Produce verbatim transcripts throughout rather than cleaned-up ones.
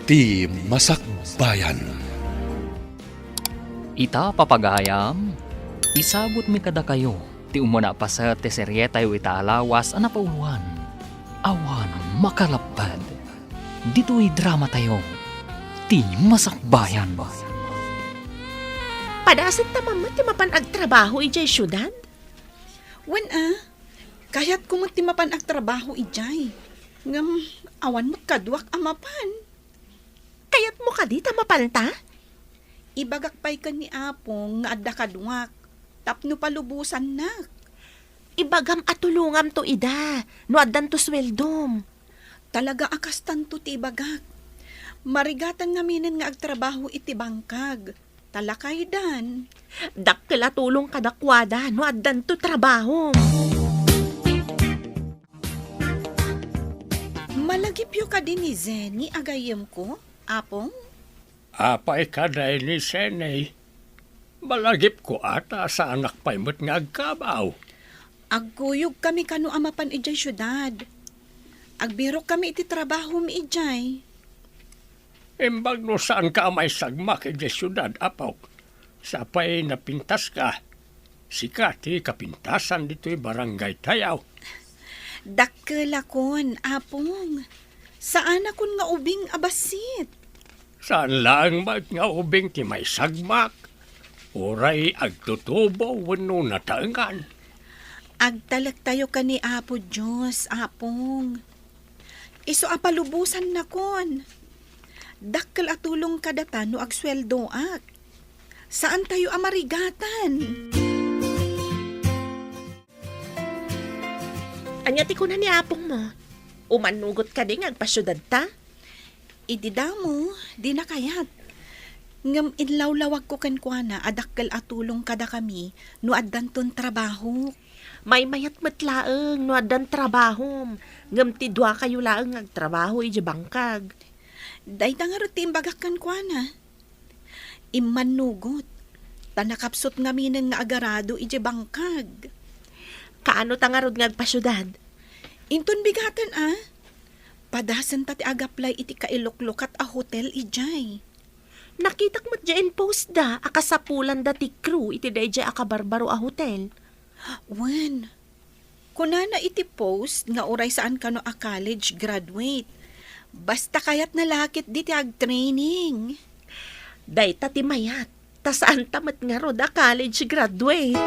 Ti Masakbayan. Ita, papagayam, isagutmi kadakayo ti umuna a paset ti serietayo ita a lawas a napauloan, Awan Makalapped. Ditoy dramatayo, Ti Masakbayan. Padasenta man met ti mapan agtrabaho idiay siudad? Wen a, kayatko met ti mapan agtrabaho idiay. Ngem awan met kaduak a mapan. Kayatmo kadi ta mapanta? Ibagak pay ken ni Apong nga adda kaduak tapno palubosannak. Ibagam a tulongamto ida no addanto sueldom. Talaga a kastanto ti ibagak. Marigatan ngaminen nga agtrabaho iti bangkag. Ta lakaydan. Dakkel a tulong kadakuada no addanto trabahom. Malagipyo kadi ni Zenny a gayyemko, Apong? Apay ka daydi, Zenny? Malagipko a ta saanak pay met nga agkabaw. Agkuyogkami kano a mapan idiay siudad. Agbirokkami iti trabahom idiay. Imbag no saanka a maisagmak idiay siudad, apok. Sapay napintaska. Sika ti kapintasan ditoy barangaytayo. Dakkelakon, Apong. Saanakon nga ubing a bassit. Saan laeng met nga ubing ti maisagmak, uray agtutubo wenno nataengan. Agtalektayo ken ni Apo Dios, Apong. Isu a palubosannakon. Dakkel a tulong kadata no agsueldoak. Saantayo a marigatan. Ania ti kuna ni apongmo? Umannugot kadi nga agpasiudadta? Idi damo, dina kayat. Ngem inlawlawagko kenkuana a dakkel a tulong kadakami no addanton trabahok. Maymayat met laeng no addan trabahom, ngem ti duakayo laeng nga agtrabaho idiay bangkag. Dayta ngarud ti imbagak kenkuana. Immannugot, ta nakapsut ngaminen nga agarado idiay bangkag. Kaano ta ngarud nga agpasiudad? Inton bigaten a. Padasenta ti agaplay iti kailuklukat a hotel idiay. Nakitak met diay in-post da a kasapulanda ti crew iti daydiay a kabarbaro a hotel. Wen, kunana iti post nga uray saan kano a college graduate. Basta kayatna la ketdi ti agtraining. Dayta ti mayat, ta saanta met ngarud a college graduate.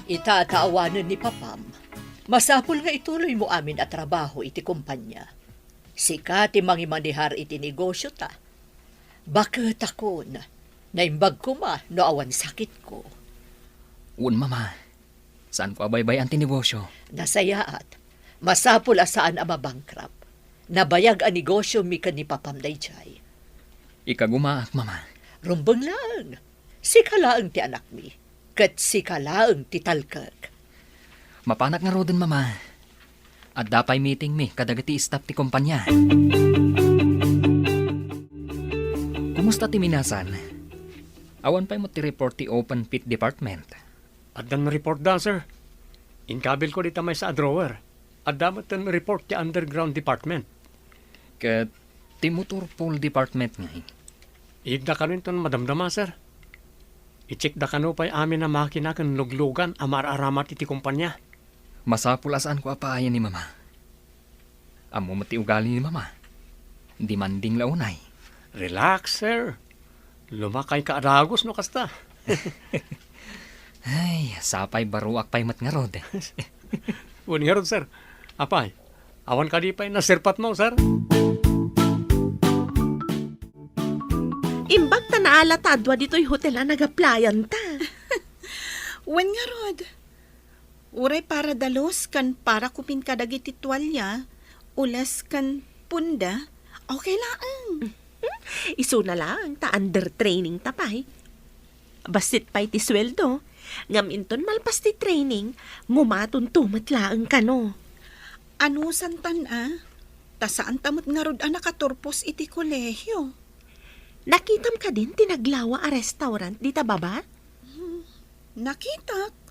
Ita ta awanen ni papam, masapul nga ituloymo amin a trabaho iti kompania. Sika ti mangimanehar iti negosiota. Baketakon, naimbag koma no awan sakitko. Wen, Mama. Saanko a baybay-an ti negosio. Nasayaat. Masapul a saan a mabankrupt. Nabayag a negosiomi ken ni papam daydiay. Ikagumaak, Mama. Rumbeng laeng. Sika laeng ti anakmi, ket sika laeng ti talkek. Mapanak ngaruden, Mama. Adda pay meetingmi kadagiti staff ti kompania. Kumusta ti minasan? Awan pay met ti report ti open pit department. Addan report da, sir. Inkabilko dita maysa a drawer. Adda met ten report ti underground department. Ket ti motor pool department ngay? Iyegda kano inton madamdama, sir. I-check da kano pay amin a makina ken luglugan a maararamat iti kompania. Masapul a saanko a paayen ni Mama. Ammo met ti ugali ni Mama. Demanding la unay. Relax, sir. Lumakayka a dagus no kasta. Ay, sapay baruak pay met ngarud. Wen ngarud, sir. Apay, awan kadi pay naserpatmo, sir? Imbag ta naala ta adua ditoy hotel a nagaplayanta. Wen ngarud. Uray para dalus ken para kumin kadagiti tualia, ules ken punda, okay laeng. Isuna laeng ta under training ta pay. Bassit pay ti sueldo, ngem inton malpas ti training, ngumatonto met laeng kano. Anusantan a, ta saanta met ngarud a nakaturpos iti kolehio. Nakitam kadin ti naglawa a restaurant dita baba? Hmm, nakitak.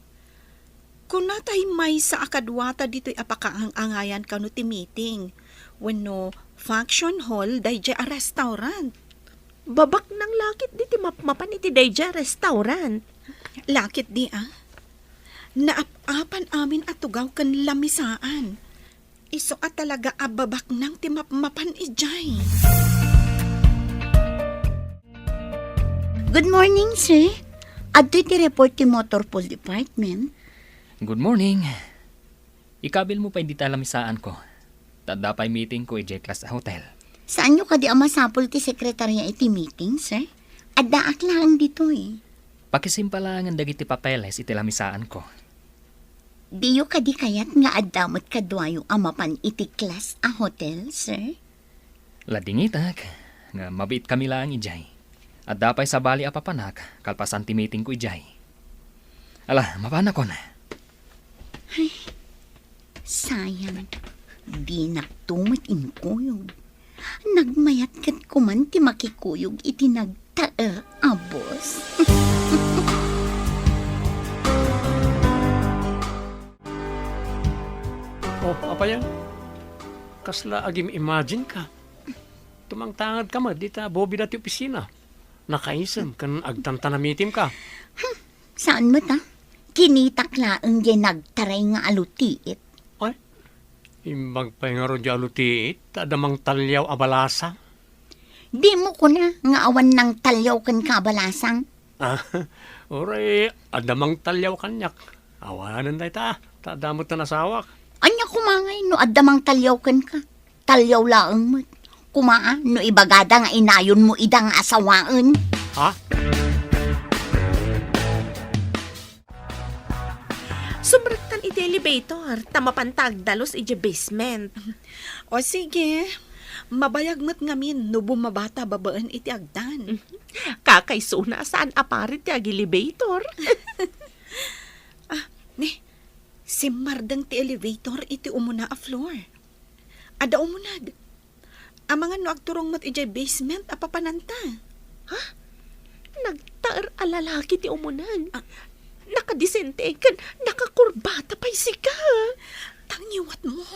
Kunatay maysa a kaduata ditoy a pakaang-angayan kano ti meeting. Wenno function hall daydiay a restaurant. Babaknang la ketdi ti mapmapan iti daydiay a restaurant. La ketdi a. Naap-apan amin a tugaw ken lamisaan. Isu a talaga a babaknang ti mapmapan idiay. Good morning, sir. Adtoy ti report ti Motor Pool Department. Good morning. Ikabilmo pay dita lamisaanko. Ta adda pay meetingko idiay Class A Hotel. Saanyo kadi a masapul ti sekretarya iti meeting, sir? Addaak laeng ditoy. Pakisimpalangen dagiti papeles iti lamisaanko. Diyo kadi kayat nga adda met kaduayo a mapan iti Class A Hotel, sir? Ladingitek nga mabiitkami laeng idiay. Adda pay sabali a papanak kalpasan ti meetingko idiay. Ala, mapanakon. Ay, sayang. Dinakto met inkuyog. Nagmayat ket kuman ti makikuyog iti nagtaer a boss. Oh, apay a? Kasla agim-imagine ka. Tumangtangad ka met dita bobida ti opisina. Nakaisem ken agtantanamitim ka. Hmm, saan met a? Kinitak laeng diay nagtaray nga alutiit. Ay, imbag pay ngarud diay alutiit, ta adda mangtaliaw a balasang. Dimo kuna nga awan nangtaliaw kenka a balasang? Ah, uray, adda mangtaliaw kaniak. Awanen dayta, ta adda met ti asawak. Ania koma ngay no adda mangtaliaw kenka? Taliaw laeng met. Koma a, no ibagada nga inayonmo ida nga asawaen. Ha? Sumrektan iti elevator, ta mapanta agdalus iti basement. O sige, mabayag met ngamin no bumabata babaen iti agdan. Kakaisuna a saan a parit ti ag-elevator. Ah, ni, simmardeng ti elevator iti umuna a floor. Adda umuneg. Amangan no agturong met idiay basement a papananta. Ha? Nagtaer a lalaki ti umuneg. Ah. Nakadisente ken nakakurbata pay sika. Tangiwatmo.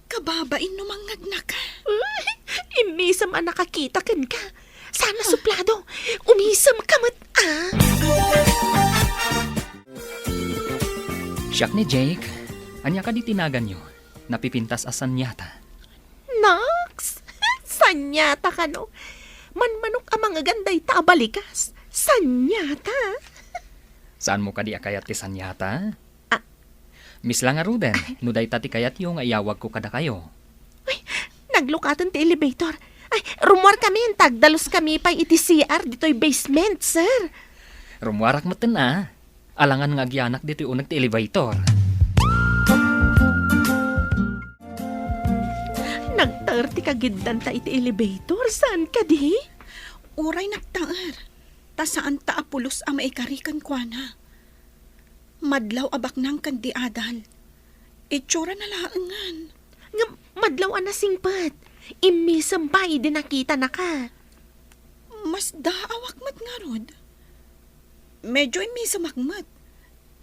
Kababain no mangngegna ka. Ay, immisem a nakakita kenka. Sana suplado. Umisem ka met, ah. Siak ni Jake. Ania kadi ti naganyo? Napipintas a sanyata. Naks! Sanyata kano? Manmanok a mangegan dayta a balikas. Sanyata? Saanmo kadi a kayat ti sanyata? Ah. Miss la ngaruden, no dayta ti kayatyo nga iyawagko kadakayo. Ay, naglukaten ti elevator. Ay, rummuarkami, ta agdaluskami pay iti C R ditoy basement, sir. Rummuarak metten a. Alangan nga agyanak ditoy uneg ti elevator. Nagtaer ti kagiddanta iti elevator, saan kadi? Uray nagtaer, ta saanta a pulos a maikari kenkuana. Madlaw a baknang ken di adal. Itsurana laengen. Ngem madlaw a nasingpet. Immisem pay idi nakitanaka. Masdaawak met ngarud. Medyo immisemak met.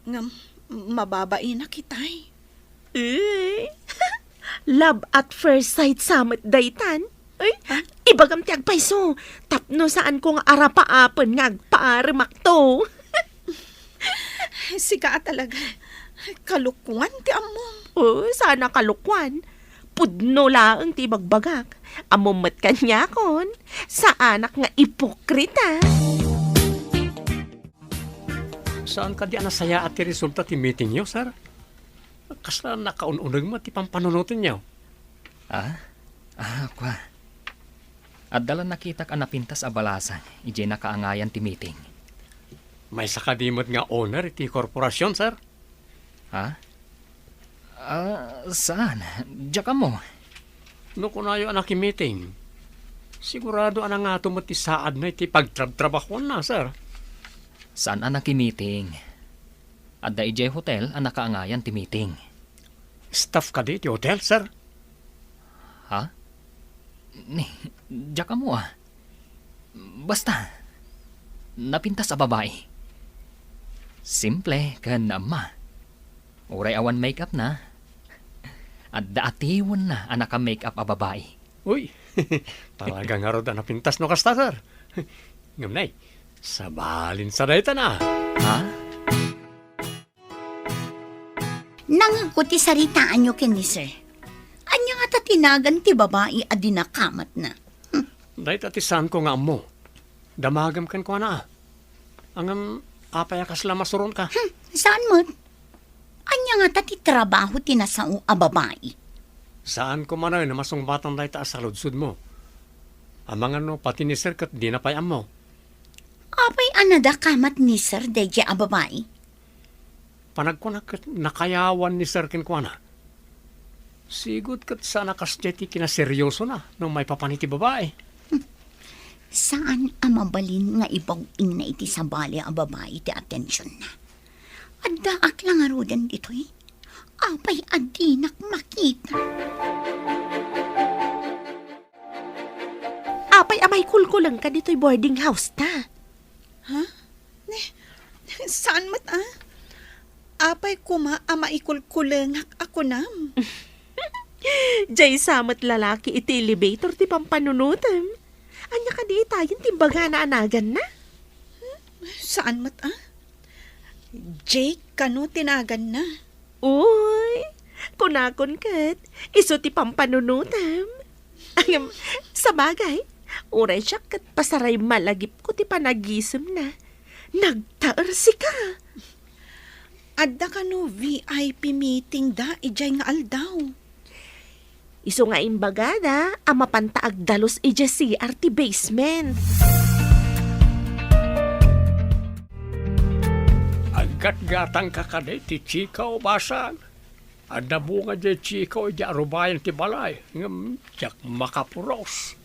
Ngem, mababainak itay. Eh, love at first sight sa met daytan? Ay, ah? Ibagam ti agpayso, tapno saanko nga arapaapen nga agpaaremakto. Sika a talaga. Kalokoan ti ammom. Oh, saan a kalokoan. Pudno laeng ti ibagbagak. Ammom met kaniakon, saanak nga ipokrita. Saan kadi a nasayaat ti resulta ti meetingyo, sir? Kasla nakaun-uneg met ti pampanunotenyo. Ah? Ah, kua. Adda la nakitak a napintas a balasang idiay nakaangayan ti meeting. Maysa kadi met nga owner iti korporasyon, sir? Ha? Ah, saan? Diak ammo. No kunayo a nakimiting, sigurado a nangato met ti saadna iti pagtrabtrabahoanna, sir. Saan a nakimiting? Adda idiay hotel a nakaangayan ti meeting. Staff kadi ti hotel, sir? Ha? Ni, diak ammo a. Basta, napintas a babai. Simple ken naamma. Uray awan make-up na, adda atiwenna a naka-make-up a babai. Uy, talaga ngarud a napintas no kasta, sir. Ngem nay, sabalin sa dayta na. Ha? Nangegko ti saritaanyo ken ni Sir. Ania ngata ti nagan ti babai a dinakamatna? Hmm. Dayta ti saanko nga ammo. Damagem kenkuana. Ngem, apay a kasla masuronka? Hmm, saan met? Ania ngata ti trabaho ti nasao a babai? Saanko manen a masungbatang dayta a saludsodmo. Amangan no pati ni Sir ket dina pay ammo. Apay a nadakamat ni Sir daydiay a babai? Panagkunak ket nakayawan ni Sir kenkuana. Sigud ket saan a kasdiay ti kinaseriosona no maipapan iti babai. Saan a mabalin nga ibaw-ingna iti sabali a babai ti atensionna. Addaak la ngaruden ditoy. Apay a dinak makita? Apay a maikulkulengka ditoy boarding house ta? Ha? Ne, saan met a? Apay koma a maikulkulengak a kunam? Diay sa met lalaki iti elevator ti pampanunotem. Ania kadi itayen ti imbagana a naganna? Saan met a? Jake kano ti naganna. Uy, kunakon ket, isu ti pampanunotem. Ngem, sabagay, uray siak ket pasaray malagipko ti panagisemna. Nagtaersika. Adda kano V I P meeting da idiay nga aldaw? Isu nga imbagada a mapanta agdalus idiay C R ti basement. Aggatgatangka kadi ti chiko, basang? Adda bunga diay chiko idiay arubayan ti balay, ngem diak makapuros.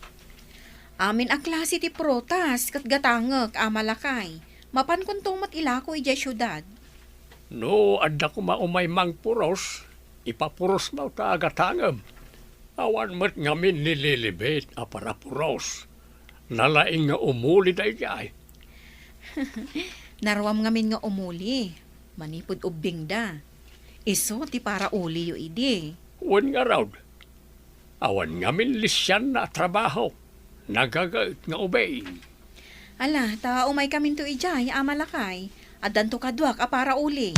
Amin a klase ti prutas ket gatangek, Ama Lakay. Mapankonto met ilako idiay siudad. No adda koma umay mangpuros, ipapurosmo ta agatangem. Awan met ngamin ni Lilibet a parapuros. Nalaing nga umuli daydiay. Naruam ngamin nga umuli, manipud ubbingda. Isu ti parauliyo idi. Wen ngarud, awan ngamin lisianna a trabaho. Nagagaet nga ubing. Ala, ta umaykaminto idiay, Ama Lakay. Addanto kaduak a parauli.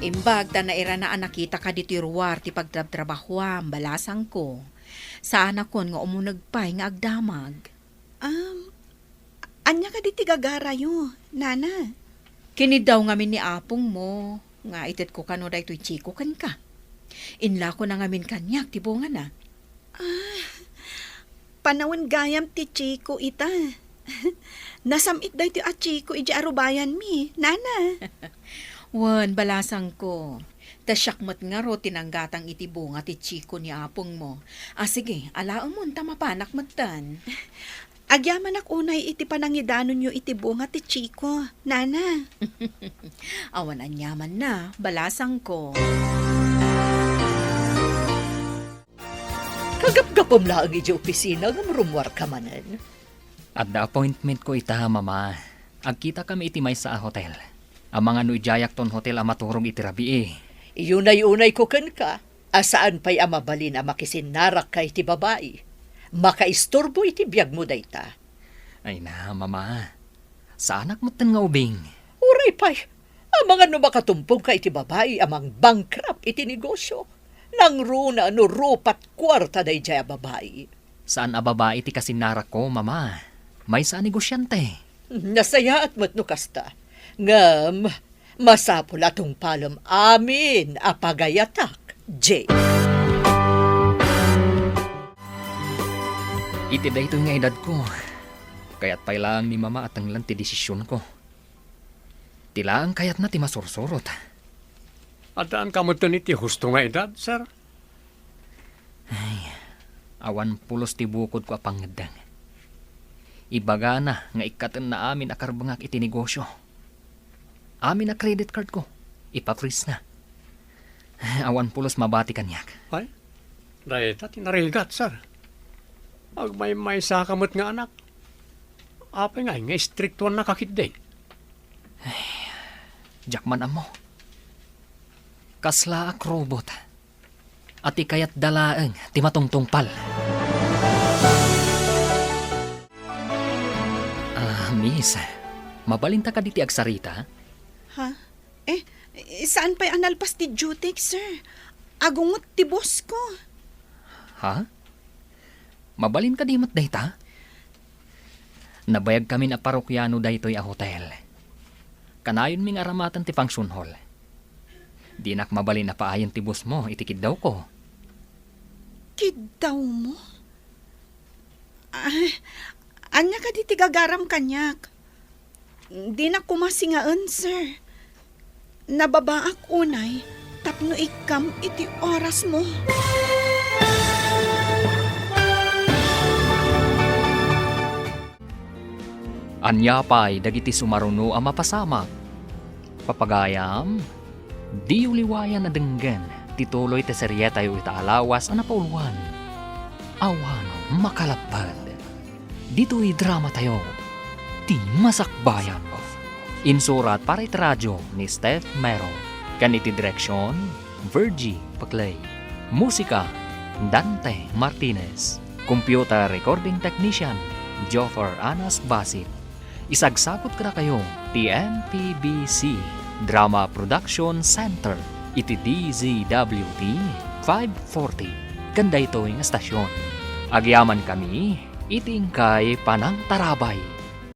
Imbag ta nairana a nakitaka ditoy ruar ti pagtrabtrabahoam, balasangko. Saanakon nga umuneg pay nga agdamag. Um, ania kadi ti gagarayo, Nana? Kiniddaw ngamin ni apongmo nga itedko kano daytoy chiko kenka. Inlakona ngamin kaniak ti bungana. Ah, panawen gayam ti chiko ita. Nasam-it daytoy a chiko idiay arubayanmi, Nana. Wen, balasangko. Ta siak met ngarud ti nanggatang iti bunga ti chiko ni apongmo. A, sige, alaemon ta mapanak metten. Agyamanak unay iti panangidanonyo iti bunga ti chiko, Nana. Awan aniamanna, balasangko. Kagapgapum laeng idiay opisina ngem rummuarka manen. Adda appointmentko ita, Mama. Agkitakami iti maysa a hotel. Amangan no idiayakton hotel a maturog iti rabii. Iyunay-unayko kenka a saan pay a mabalin a makisinnarakka iti babai. Makaisturbo iti biagmo dayta. Ay na, Mama. Saanak metten nga ubing. Uray pay, amangan no makatumpongka iti babai a mangbankrupt iti negosio. Nangruna no rupat kuarta daydiay a babai. Saan a babai ti kasinnarakko, Mama. Maysa a negosiante. Nasayaat met no kasta. Ngem, masapul a tungpalem amin a pagayatak, Jay. Iti daytoy nga edadko, kayat pay laeng ni Mama a tenglen ti desisionko. Ti laeng kayatna ti masursurot. Addaanka metten iti husto nga edad, sir? Ay, awan pulos ti bukodko a pangngeddeng. Ibagana nga ikkatenna amin a karbengak iti negosio. Amin a credit cardko, ipa-freeze na. Awan pulos mabati kaniak. Ay, dayta ti narigat, sir. Agmaymaysaka met nga anak. Apay ngay nga istriktuannaka ketdi? Ay, Diak man ammo. Kaslaak robot. A ti kayatda laeng ti matungtungpal. Ah, miss, mabalinta kadi ti agsarita? Ha? Eh, saan pay a nalpas ti duty, sir? Agungot ti boss ko. Ha? Mabalin kadi met dayta? Nabayagkamin a parokiano daytoy a hotel. Kanayonmi nga aramaten ti function hall. Dinak mabalin a paayen ti boss mo iti kiddawko. Kiddawmo? Ah, ania kadi ti gagaram kaniak? Dinak koma singaen, sir. Nababaak unay tapno ikkam iti orasmo. Ania pay dagiti sumaruno a mapasamak? Papagayam, diyo liwayan a denggen ti tuloy ti serietayo ita a lawas a napauluan. Awan makalapped. Ditoy dramatayo, ti Masakbayan. Insurat para iti radyo ni Steph Mero, ken iti direksion, Virgie Paclay. Musika, Dante Martinez. Computer recording technician, Joffer Anas Basit. Isagsagutko kadakayo ti M P B C Drama Production Center iti D Z W T five forty ken daytoy nga stasyon. Agyamankami iti inkay panangtarabay.